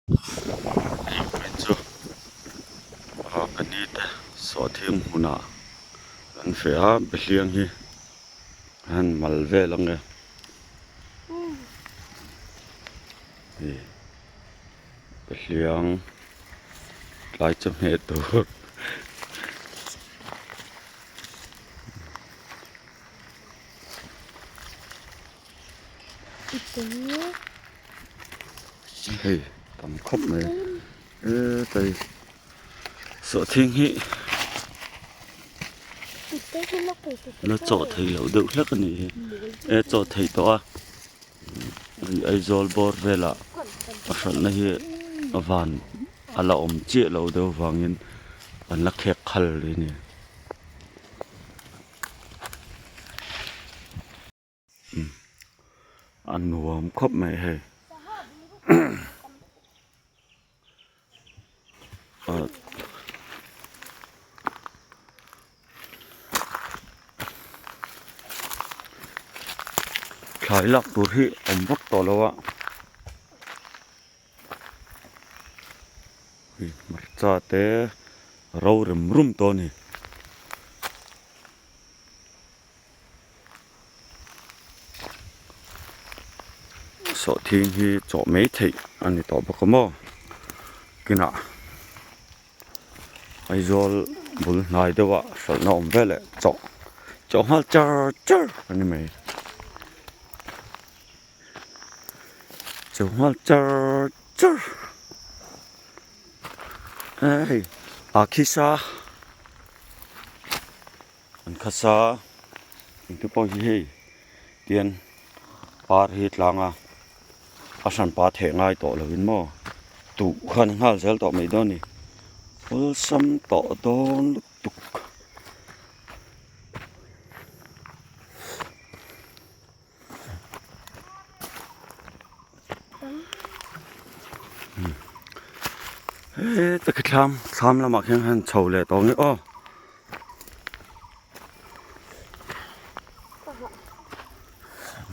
Hei pawhin chu ah ka ni te sawhthing hmunah kan feh a behliang hi a han mal vel ang e hei behliang tlai chawhmeh tur. Hei tam khawp mai hetlai sawhthing hi la chawh theih loh deuh hlek a nih hi e chawh theih tawh a Aizawl bawr velah a hralhna hi a van a la awm chiah loh deuh avangin an la khek khal rih a ni. A nuam khawp mai hei thlai lak tur hi awm vak tawh lo a hmarcha te ro rem rum tawh a ni. Sawhthing hi chawh mai theih a ni tawh bawk a maw kinah Aizawl bul hnai deuh ah hralhna awm vel leh chawh chawh nghal char char a ni mai chawh nghal char char hei a khisa. An khasa engte pawh hi hei tian par hi tlang a a hran pa theh ngai tawh lovin maw tuh khan nghal zel tawh mai dawn a ni awlsam tawh dawn lutuk. Heta khi thlam thlam lamah khian han chho leh tawh ang e aw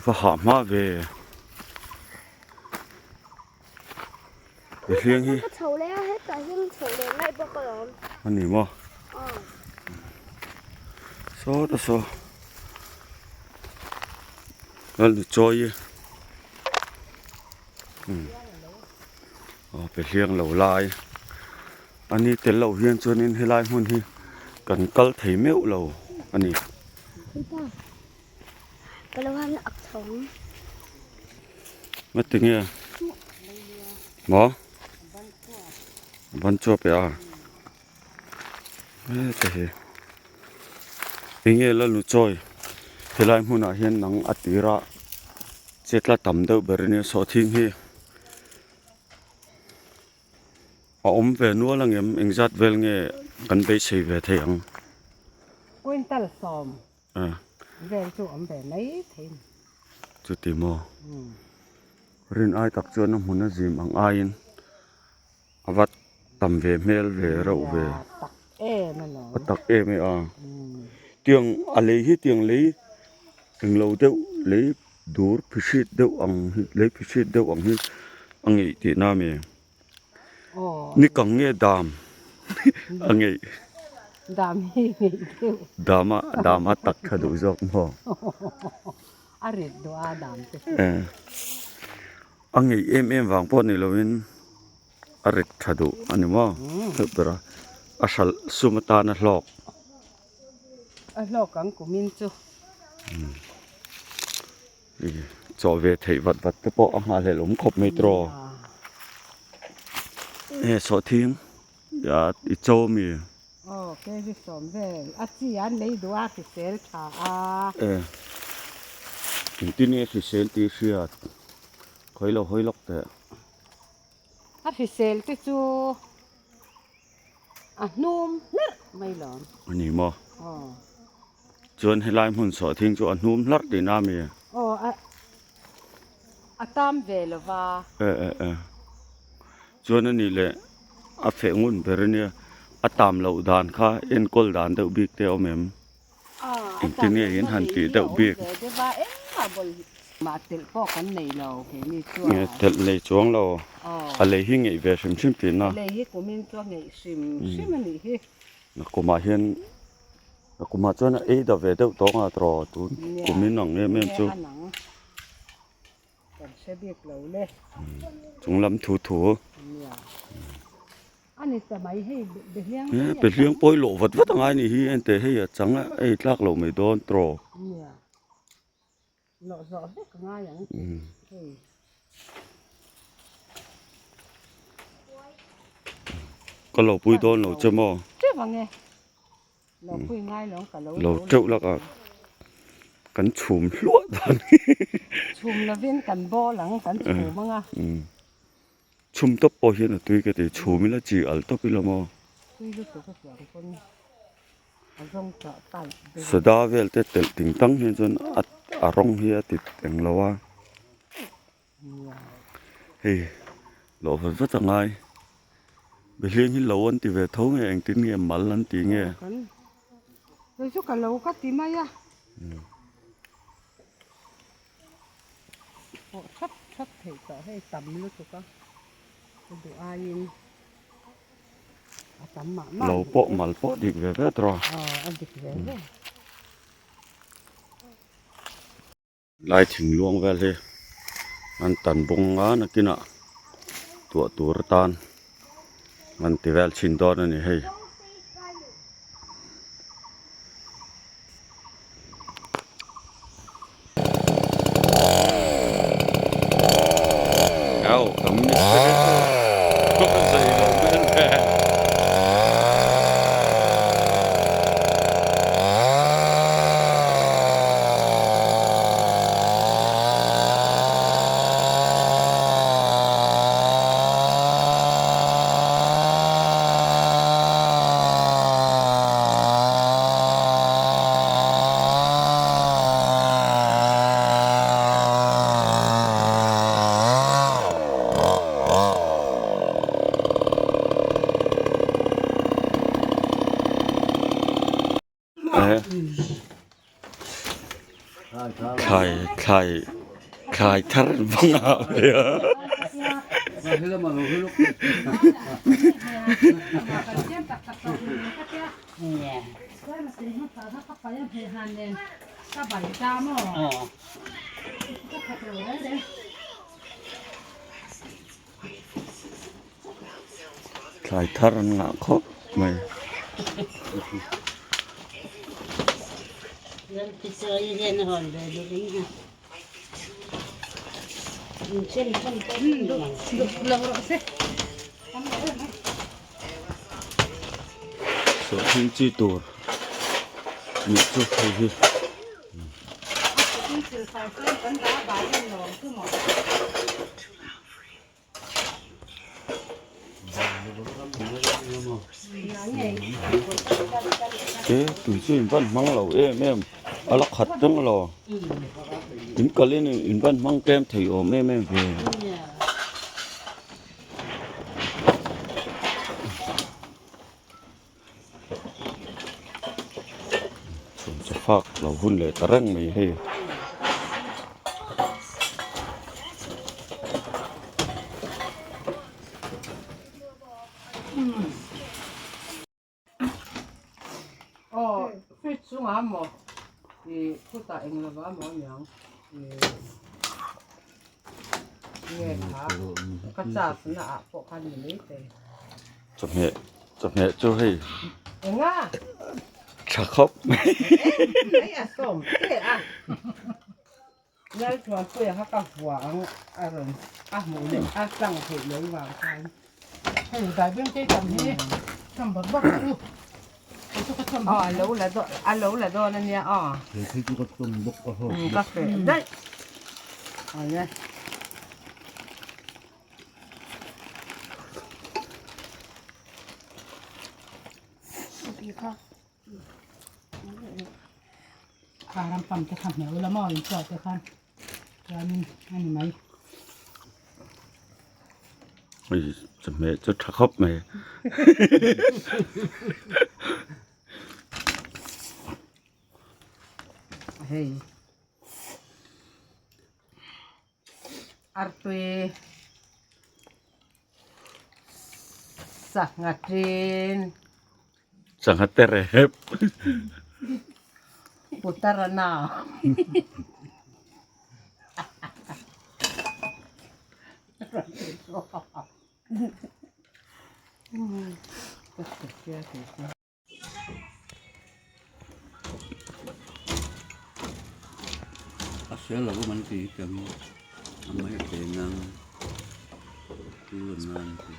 va hah hma ve mihring hi a ni maw saw ta saw lal ni chawi aw pe hliang lo lai a ni tel loh hian chuanin helai hmun hi kan kal thei meuh lo a ni. Ngati nge maw ban chuap e a heta hi enge la lu chawi helai hmunah hian nang a tirah chetla tam deuh ber ania sawhthing hi a awm ve nual angem engzat vel nge kan beisei ve thei ang. Quintal sawm. Vel chu awm ve mai thei ni. Chuti maw? Rin ai tak chuan a hmun a zim ang aiin a va tam ve hmel ve reuh ve. A tak em a lo. A tak em e a. Tiang a lei hi tiang lei englo deuh lei dur phihrit deuh ang hi lei phihrit deuh ang hi a ngeih tihna a mi. Ni kang nge dam a ngeih. Dam hi ngeih deuh. Dam a dam a tak tha duh zawk maw. A rit duh a dam te chu. A ngeih em em vang pawh ni lovin a rit tha duh a ni maw deuh ber a a hralh sum atan a hlawk. A hlawk ang kumin chu. Chaw ve theih vat vat te pawh a nghahhlelh awm khawp mai tawh he sawhthing i chaw ami aw kg sawm vel a chi an lei duh a hrisel tha a e engtin nge hrisel tih hriat khawi lo hawi lawk teh a hrisel te chu a hnum hlarh mai lawm a ni maw aw. Chuan helai hmun sawhthing chu a hnum hlarh tihna a mi? Aw a a tam ve lo va. E e e. Chuan a nih leh a feh ngun ber a nia, a tam loh dan kha enkawl dan deuh bik te a awm em? A a tam Engtin nge lohna in han lei tih hi a deuh awm bik? ve deuh va, engmah bawlh. Mah telh pawh kan nei lo keini chuan. Nge telh nei chuang lo. A lei hi ngeih ve hrim hrim tihna. A lei hi kumin chu a ngeih hrim hrim a nih hi. Nakumah hian nakumah chuan a ei da ve deuh tawng a tawh tun kumin ang em em chu. Kan hre bik lo le. Chung lam thu thu. A ni ta mai hei behliang he behliang pawi lawh vat vat angai ni hi ente hei a chang a ei tlak loh mai dawn tawh. Nia. Lawh zawh vek a ngai ang hei. Ka lo pui dawn lo che maw? Teuh ang e. Lo pui ngai lo ka lo lo teuh lak a kan chhum hluah dan hi. Chhum lovin kan bawl ang kan chhum ang a. Chhum tawp pawh hian a tui ka ti chhum ila chi al tawp ila maw? Tui lutuk a hliam pawn. Sada vel te telh ting tang hian chuan a rawng hi a ti eng lo a hei lawh vat vat a ngai behliang hi lo an ti ve tho nge engtin nge mal an ti nge. Kei chu ka lo ka ti mai a pawh thap thap theih tawh hei tam lutuk a ka duh aiin. Lo pawh mal pawh dik ve ve tawh a. Lai thing luang vel hi an tan bawng a nakinah tuah tur atan an ti vel chhin dawn a ni hei. Thlai thlai thlai thar vang a ve a. Thlai thar an ngah khawp mai. Sawhthing chi tur nih chu hei hi. Te tui chu in van hmang lo em em a la khat reng lo in kal in in van hmang tlem thei awm em em ve. Chhuncha fak lo hun leh ta reng mai hei. Aw fridge chungah maw ih khutah eng lova maw aniang ih nge kha ka charge na ah pawh khan ni mai thei. Chawhmeh chawhmeh chu hei Enga tha khawp mai. Hei a sawm te a Lalthuanpuia kha ka vua ang a rawn a hmuh leh a tlang theih lo vang khan. Hei dai beng te tam hi cham bak bak u. Aw a lo la dawn a lo la dawn ania aw. He thil chu ka chawm bawk a haw. Ka feh daih. Awle. Kha ram pam te kha hmel ula maw in chhuah te khan chuanin a ni mai. Hei chawhmeh chu tha khawp mai. Hei. Artui sangha tin. Sangha te rep. Putarana. A sel lo man ti chang a mai a pe ngang tu an ngang ti.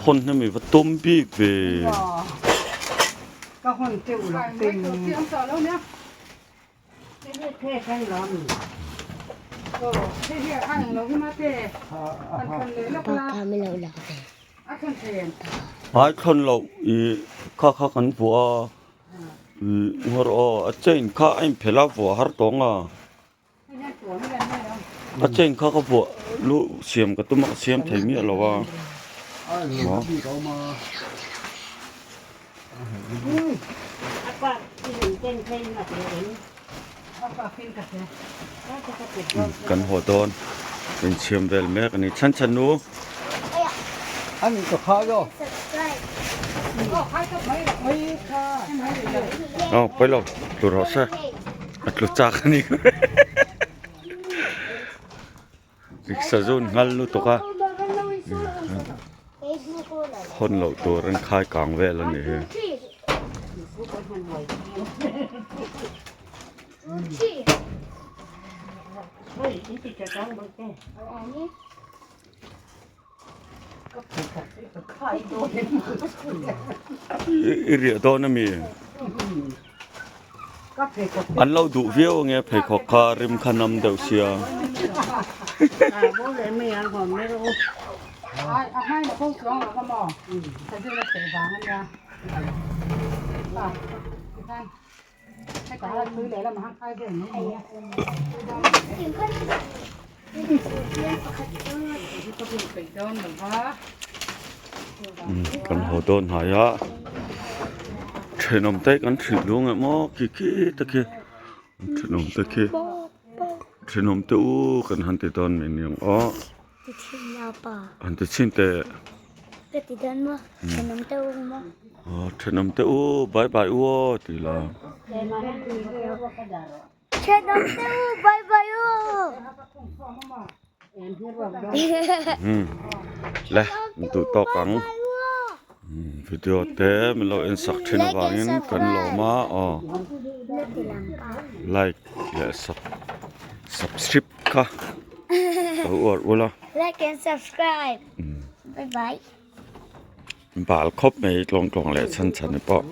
Hawn hemi va tum bik ve. Ai thlawn loh i kha kha kan vuah a ih nghawr aw a chain kha a inphelh a vuah har tawng a a chain kha ka vuah luh siam ka tum a ka siam thei miah lo a maw. Kan haw dawn inchhiam vel mek a ni chhan chhan nu. Aw pawi lo tlu rawh se a tlu chak a ni Sazun nghal lutuk a hawn loh tur an khai kang vel a nih hi. I riah dawn a mi? An lo duh viau ange pheikhawk kha rim kha nam deuh sia. Kan haw dawn hnai a thenawm te kan hrilh luang em aw khi khi te khi thenawm te khi thenawm te u kan han ti dawn mai ni ang aw han ti chhin teh aw thenawm te u bye bye u aw tih la. Le min duh tawk ang video te min lo en sak thin avangin kan lawm a aw like leh sub subscribe kha lo uar ula bal khawp mai tlawng tlawng leh chhan chhan te pawh.